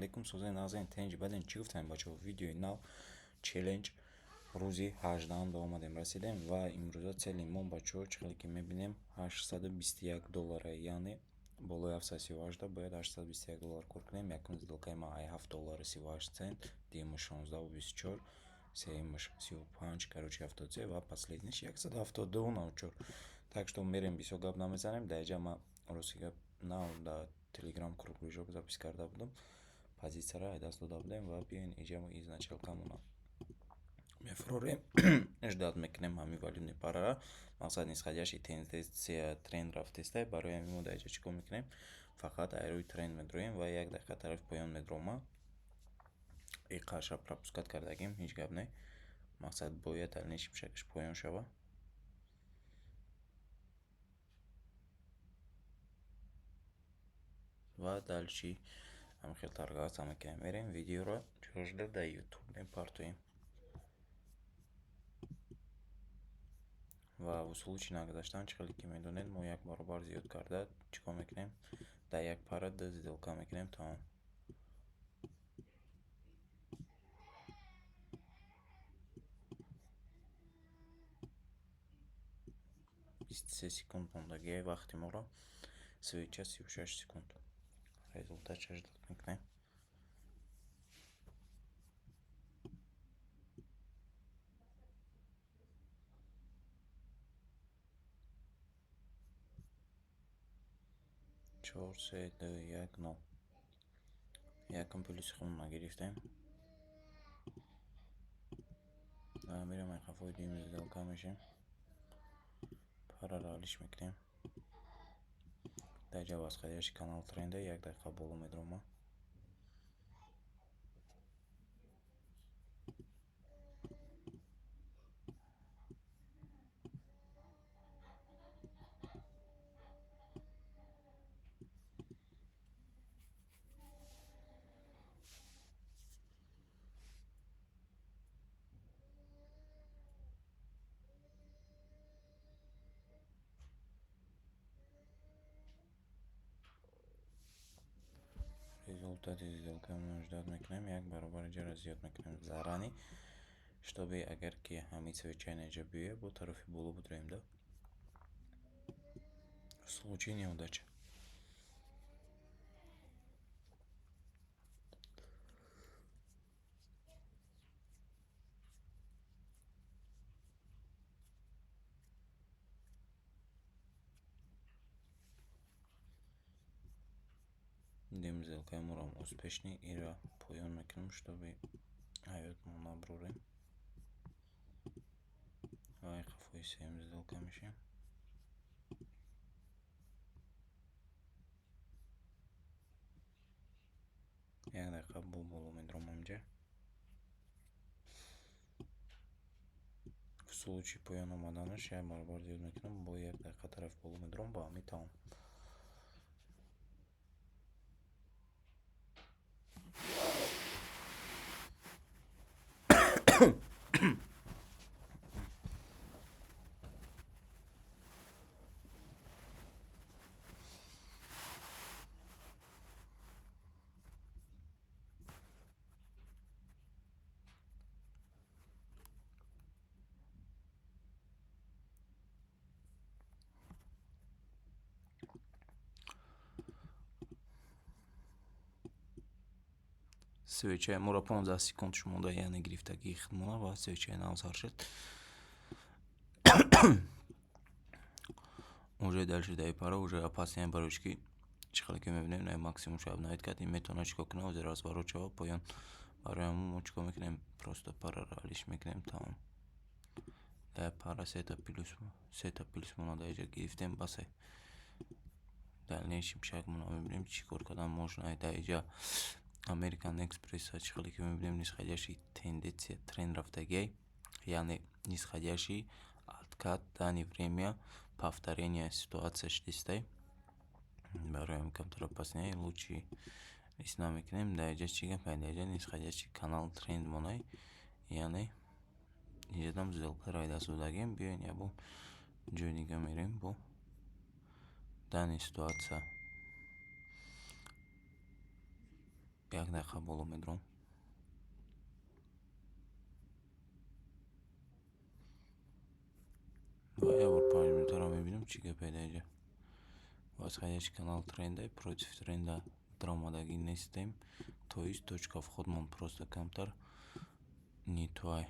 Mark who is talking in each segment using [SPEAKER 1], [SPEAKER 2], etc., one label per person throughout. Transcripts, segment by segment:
[SPEAKER 1] Алейкум, сӯзани нағзен, тенҷи баден. Чӣ гуфтем, бачаҳо? Видеои нав, челлендж рӯзи 18-ам ба омадем, расидем ва имрӯза цели мо, бачаҳо, чӣ хеле ки мебинем, 821 доллара, яъне болои 738 бояд 821 доллар кор кунем. Якум сделкаи ман ай 7 доллару 38 цент, дуюмаш 16,24, сеюмаш 35, короче, 73 ва последниш 172,94. Так что мерем, бисёр гап намезанем. Дар инҷа ман, рости гап, нав дар телеграм кружок запись карда будам, позитсияро аз даст дода будем ва биёен, инҷа мо изначалкамона мефурорем, ждать мекунем ҳамин валютный парара. Мақсад, нисходящий тенденция, тренд рафтестай. Барои ҳамин мо дар инҷа чӣ кор мекунем? Фақат ай рӯи тренд медроем ва як дақиқа тарафи поён медрома. И қарша пропускать кардагим, ҳеҷ гап не. Мақсад, бояд дальнейший шаклш поён шава. Ва дальше ҳамин хел торговаться мекунем. Мерем, видеоро ҷошда дар Ютуб мепартоем. Ва в случае нагузаштан, чӣ хеле ки медонед, мо як баробар зиёд карда чӣ кор мекунем? Дар як пара ду сделка мекунем, тамом. 23 секунд мондагиай вақти моро, свеча 36 секунд. Результатша ждать мекунем. Чор, се, ду, як, нол. Якум плюси худро гирифтем. Мерем, ай қафои дуюм сделка мешем. Параро алиш мекунем. Дар инҷа восходящий канал тренда, як дақиқа боло медрома. Результати сделкамонро ждать мекунем, як баробар иҷара зиёд мекунем заранее, чтобы агар ки ҳамин свечаи инҷа биёяд, бо тарафи боло бидроем да. В случае неудачи. Дем, сделкаи моро успешный, ира поён мекунем, чтобы ҳаётмон набурорем. Ва қафои сеюм сделка мешем. Як дақиқа бо боло медром инҷа. В случае поён омаданаш як баробар зиёд мекунам, бо як дақиқа тарафи боло медром, ба ҳамин тамом. Свечаи моро 15 секунд монда, яъне гирифтагии худмона, ва свечаи нав сар шуд. Уже дальше даи пара уже опасный, барои чӣ ки чӣ хеле ки мебинем, на максимум шаб наид кард, ин метавонад чӣ кор кунад? Ҳозир разворот шавад поён. Барои ҳамон мо чӣ кор мекунем? Просто параро алиш мекунем, тамом. Дар пара сета плюсмона дар инҷа гирифтем, басе. Дальнейший шагмона мебинем, чӣ кор кардан можно. Дар инҷа American Express, чӣ хеле ки мебинем, нисходящий тенденция, тренд рафтагиай, яъне нисходящий откат, данный время повторение ситуация шудистай. Барои ҳамин камтар опаснее, лучше риск намекунем. Дар инҷа чӣ гап? Дар инҷа нисходящий канал тренд монай, яъне инҷадам сделкаро аз даст додагем. Биёен, ябо ҷои дига мерем. Бо данный ситуация Як дақиқа боло медурам. Ва як бор 5 минутаро мебинам, чӣ гапе дар инҷа. Восходящий канал тренда, против тренда даромадагӣ нестем, то есть точка входмон просто камтар не той.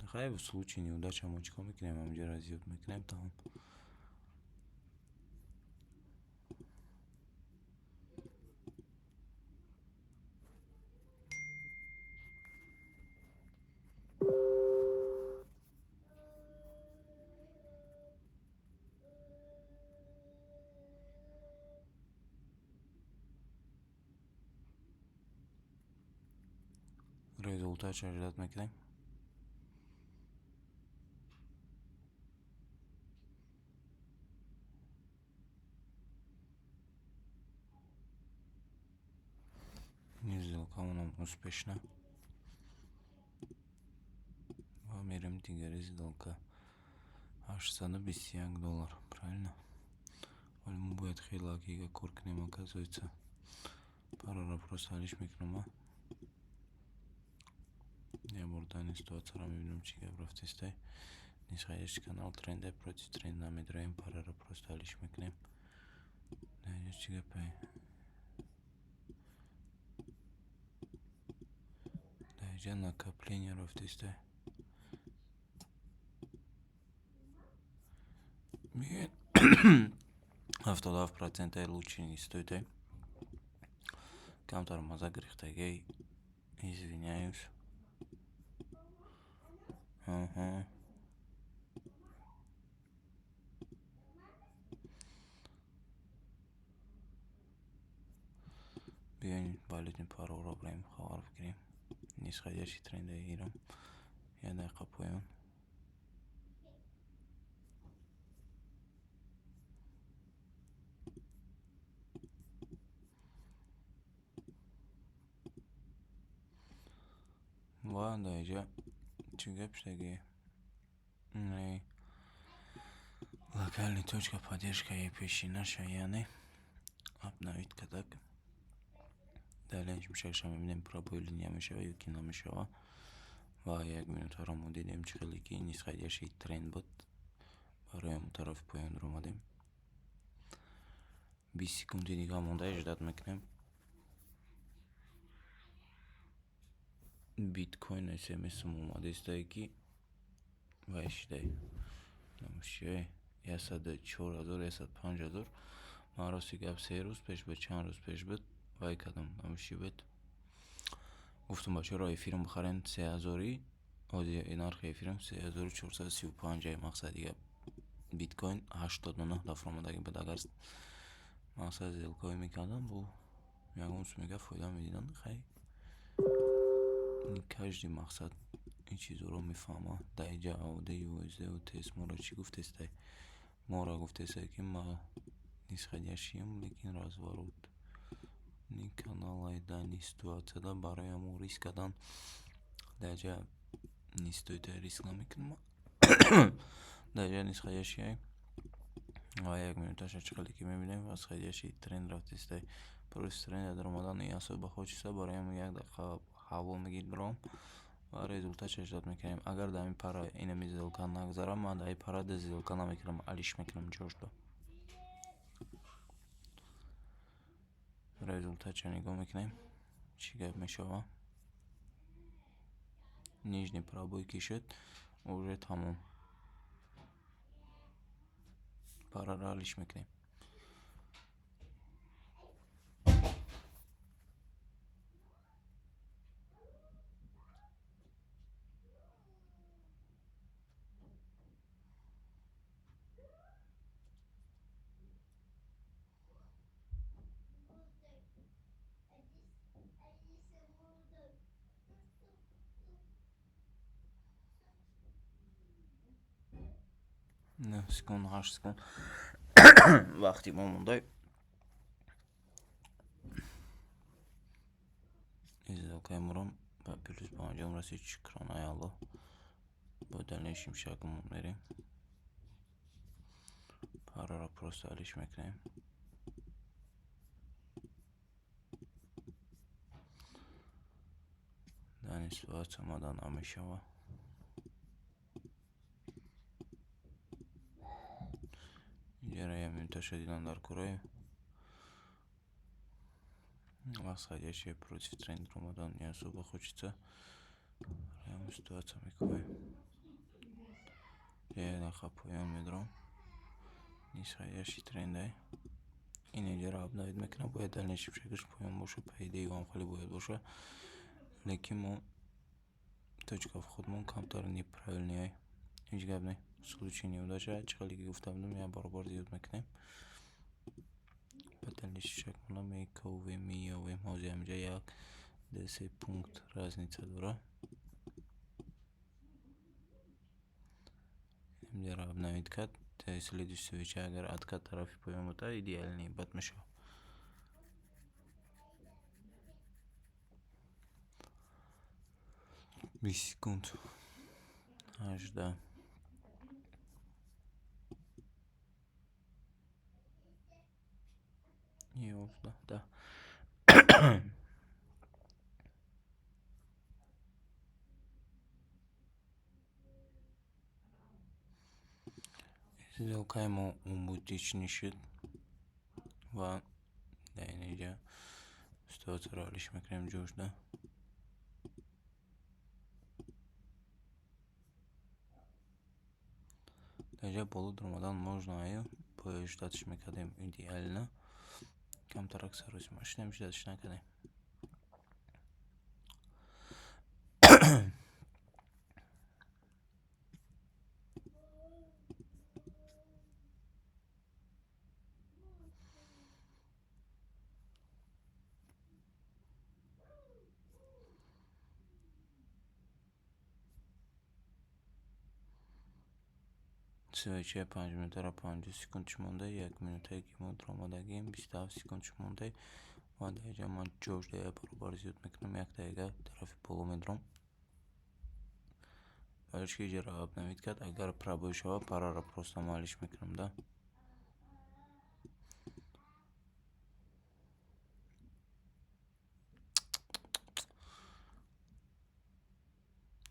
[SPEAKER 1] Хай, в случае неудача мо чӣ кор мекунем? Ҳаминҷоро зиёд мекунем, тамом. Результатша ждать мекунем. Сделкамонам успешна ва мерем дигари сделка. 821 доллар, правильно? Вале мо бояд хеле логика кор кунем, оказывается. Параро просто ҳалиш мекунам, а як бор дани ситуатсияро мебинам, чӣ гап рафтестай. Нисходящий канал тренда, против тренд намедроем, параро просто ҳалиш мекунем. Дар инҷа чӣ гапе? Дар инҷа накопление рафтестай. Биёед, 77 процентаи лучше не стоит. Камтар маза гирифтагӣ, извиняюсь. Аҳа. Биёем, валютный параро бираем, хабар бигирем. Нисходящий трендаи Ирон. Як дақиқа поён. Ва дар инҷа чӣ гап шудагӣ? Локальный точка поддержкаи пешинаша, яъне обновить кардак. Далее мушакша мебинем, пробой линия мешава ё ки намешава. Ва як минутаро мо дидем, чӣ хеле ки нисходящий тренд буд. Барои ҳамон тарафи поён омадем. 20 секунди дига монда, ждать мекунем. Биткоин смсм омадастае, ки вай шудай. Намушчи 104 000, 105 000. Ман рости гап, 3 рӯз пеш буд, чанд рӯз пеш буд, вай кардам, намушчи буд. Гуфтам, бачаҳоро эфирм бихарен 3000-ӣ, ҳозир нархи эфирм 3435. Мақсади гап, биткоин 89 дафъа омадагӣ буд. Агар мақсад сделкаҳое мекардам, бо ягон суммига фоида медидам. Хай, не каждый мақсад ин чизҳоро мефаҳмад. Дар инҷа AUD USD ТС моро чӣ гуфтестай? Моро гуфтестай, ки ма нисходящийем, лекин разворот ни каналай дани ситуатсияда барои ҳамон риск кардан дар инҷа не стоит, риск намекунам. Дар инҷа нисходящий ва як минуташа чӣ хеле ки мебинем, восходящий тренд рафтестай. Против тренда даромадан ин особо хочется, барои ҳамон як дақиқа ҳаво мегирам ва результатша ждать мекунем. Агар дар ин пара инами сделка нагзарам, ман дар ин пара сделка намекунам, алиш мекунам ҷошда. Результатша нигоҳ мекунем, чӣ гап мешава. Нижний пробой ки шуд, уже тамом. Параро алиш мекунем. 9 секунд, 8 секунд вақти мо монда. Сделкаи моро ба плюс ба анҷом расид. Шукронаи Аллоҳ. Бо дальнейшим шагмон мерем. Параро просто алиш мекунем. Данный ситуация омада намешавад. Инҷаро як минуташа дидан дар кораи. Восходящая против тренд омадан не особо хочется. Ҳамин ситуация мекунем. Як дақиқа поён медорам. Нисходящий трендай. Ин инҷаро обновить мекунам. Бояд дальнейший шаклш поён боша. По идее ам хеле бояд боша. Лекин мо точка входмон камтар неправильный. Ҳеҷ гап не. В случае неудача, чӣ хеле ки гуфта будам, як баробар зиёд мекунем. Ба дальнейший шаклмона мековем, меёвем. Ҳозир ҳаминҷа як, ду, се пункт разница дорад. Инҷаро обновить кард. Следующий свеча агар откат тарафи поён буда, идеальный бад мешавад. 20 секунд. 18. 11, да. Сделкаи мо убыточный шуд ва дар инҷа ситуатсияро ҳаллиш мекунем ҷошда. Дар инҷа боло дуромадан можно, аю бояд ждатьш мекардем идеально. Камтарак саросима шудем, ждатьш накардем. Свечаи 5 минутаро 50 секундш монда, як минутае ки мо дуромадагием, 27 секундш монда ва дар инҷа ман ҷошда як баробар зиёд мекунам, як дақиқа тарафи боло медорам. Барои чӣ инҷаро обновить кард, агар пробой шавад, параро просто ман ҳаллиш мекунам, да.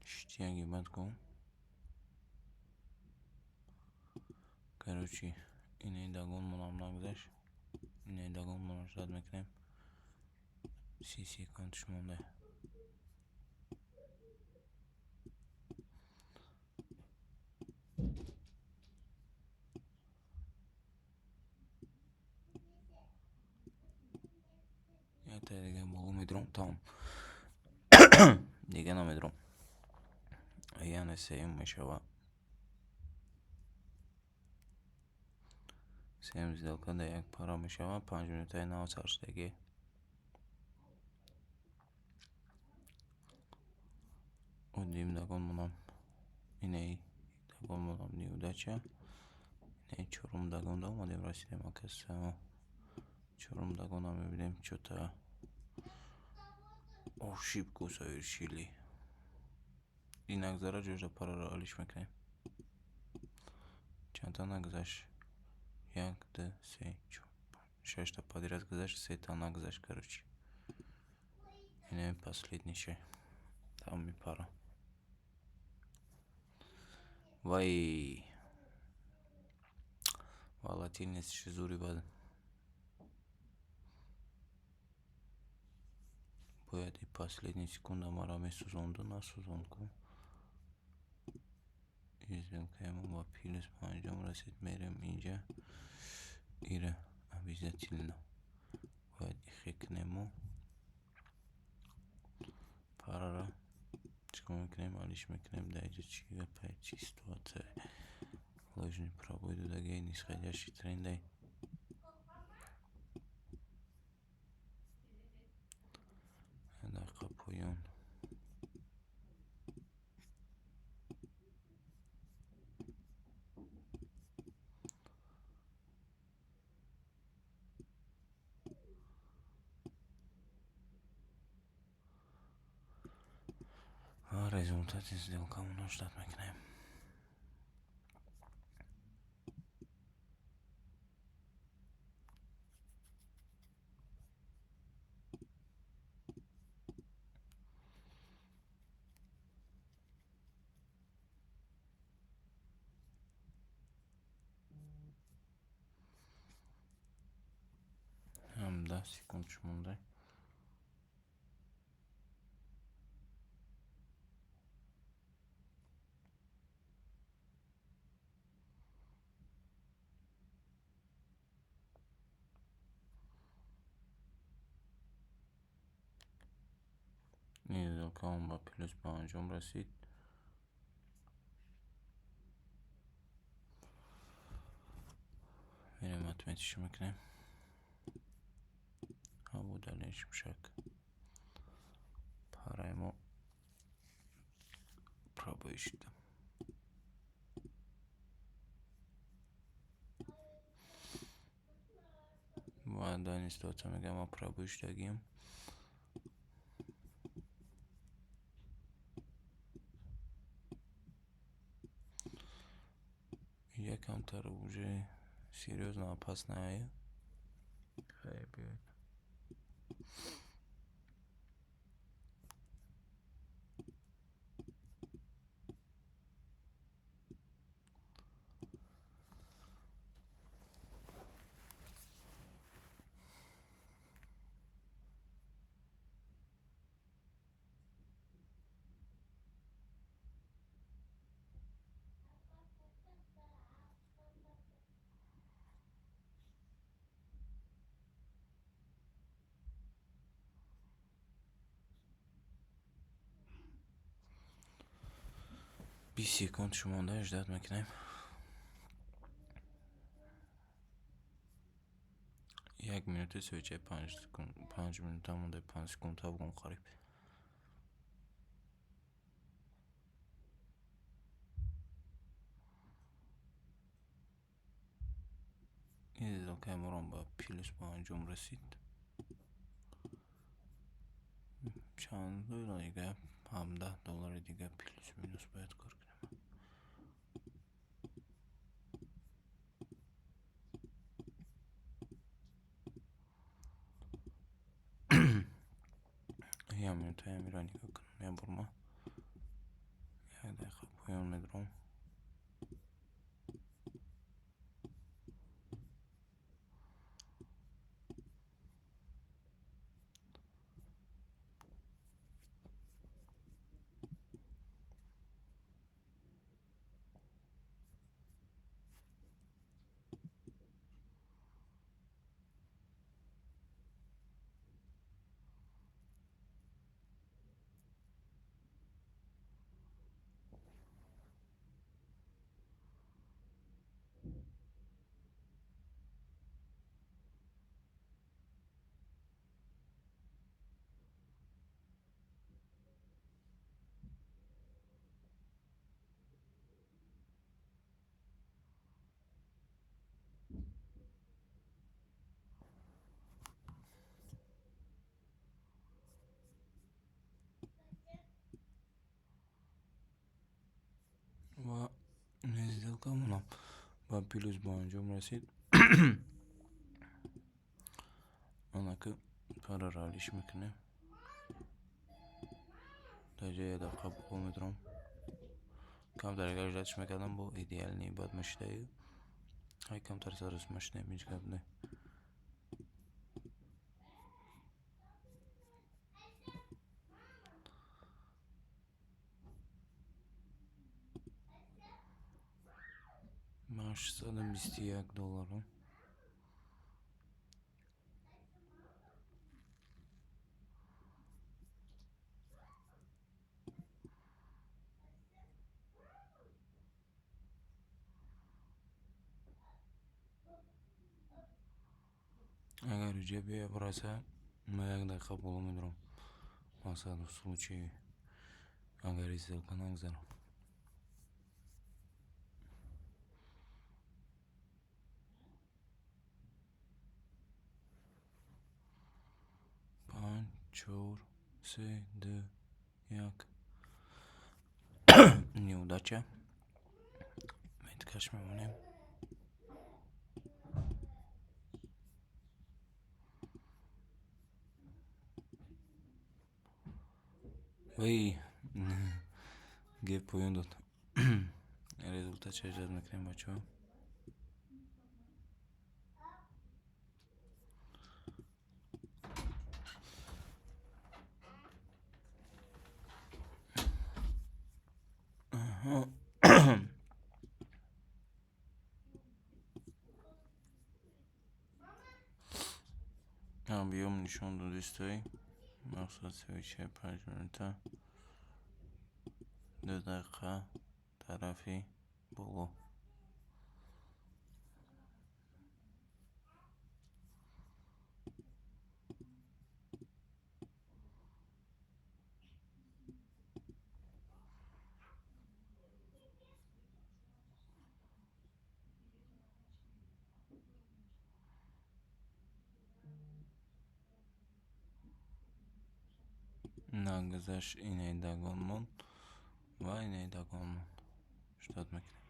[SPEAKER 1] Штяги бад ку. Короче, инаи догонмонам нагузашт. Инаи догонмонро ждать мекунем. 30 секундш монда. Яктаи дига боло медурам, тамом. Дига намедурам. Яъне сеюм мешавад. Сеюм сделка дар як пара мешавад. 5 минутаи нав саршудагӣ. Оддим догонмонам. Инаи догонмонам неудача. Инаи чорум догонда омадем, расидем, оказывается. Чорум догона мебинем, чё-то ошибку совершили. Ин нагзара, ҷошда параро ҳаллиш мекунем. Чандта нагузашт? Як, ду, се, чор, панҷ, шашта подряд гузашт, сета нагузашт, короче. Инаи последнийша. Тамоми пара. Вай, волатильностьши зури бад. Бояд и последний секунда маро месӯзонду, насӯзонд ку. Сделкаи мо ба плюс ба анҷом расид. Мерем инҷа. Ира обязательно бояд ихе кунему. Параро чикор мекунем? Ҳаллиш мекунем. Дар инҷа чӣ гапае, чӣ ситуация? Ложный пробой додагиай, нисходящий трендай. Дақиқа поён. Результати сделкамонро ждать мекунем. 10 секундаш монда. Ин сделкаам ба плюс ба анҷом расид. Мерем, отметиш мекунем. Ҳаво далели шимшак параи мо пробой шуда. Ва дар ин ситуация мегӯям, ман пробой шудагиам. Якамтар уже серьёзно опасная. Хай, биёед. 20 секунд монда, ждать мекунем. 1 минути свечаи 5 секунд, 5 минута монда, 5 секундта бугум қариб. Ин сделкаи морам ба плюс ба анҷом расид. Чанд доллар дига? 17 доллари дига плюс минус бояд кор кунем. Як минута ямиро нигоҳ кунам, як бор ма 1 дақиқа поён медурам. Ва сделкамонам ба плюс ба анҷом расид. Анака пара ралиш мекунем. Дар ҷои 1 дақиқа боло медурам. Камтар агар ждатьш мекардам, бо идеальный бад мешудаю. Ҳай, камтар сарос мешудем, ҳеҷ гап не. 821 долларам. Агар ҷа биёя бираса, ма 1 дақиқа боло медурам. Мақсад, в случае агар сделка нагзарам. Панҷ, чор, се, ду, як. Неудача. Меткаш мемонем. Вай, гэп поён дод. Результатша ждать мекунем, бачаҳо. Объём нишон додистай. Мақсад, свечаи 5 минута, 2 дақиқа тарафи боло. Нагузашт, инаи догонмон ва инаи догонмон. Ждать мекунем.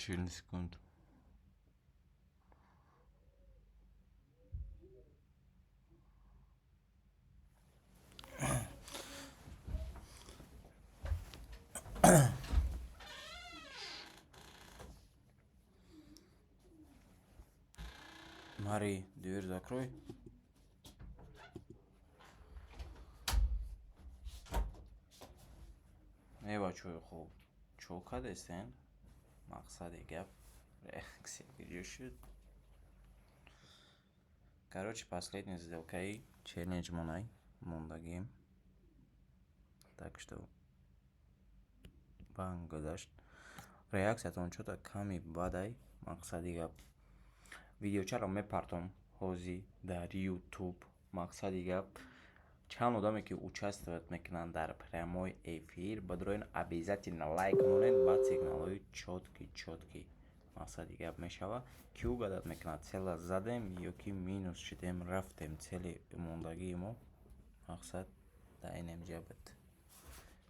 [SPEAKER 1] 40 секунд. Мари, дверь закрой. Э, бачаҳои хуб, чо кардестен? Мақсади гап, реаксия куҷо шуд? Короче, последняя сделкаи челленҷмонай мондагием. Так что банк гузашт. Реаксиятон чё-то ками бадай. Мақсади гап, видеочаро мепартом ҳозир дар Ютуб. Мақсади гап, чанд одаме ки участвовать мекунанд дар прямой эфир, бадроин, обязательно лайк монед, баъд сигналҳои чёткий, чёткий, мақсади гап, мешава. Ки угадать мекунад, цела задем ё ки минус шудем, рафтем. Цели мондагии мо, мақсад, дар инамҷа буд.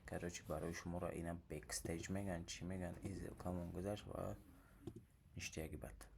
[SPEAKER 1] Короче, барои шуморо ина бэкстейдж мегӯянд, чӣ мегӯянд, ин сделкамон гузашт ва ништяки бад.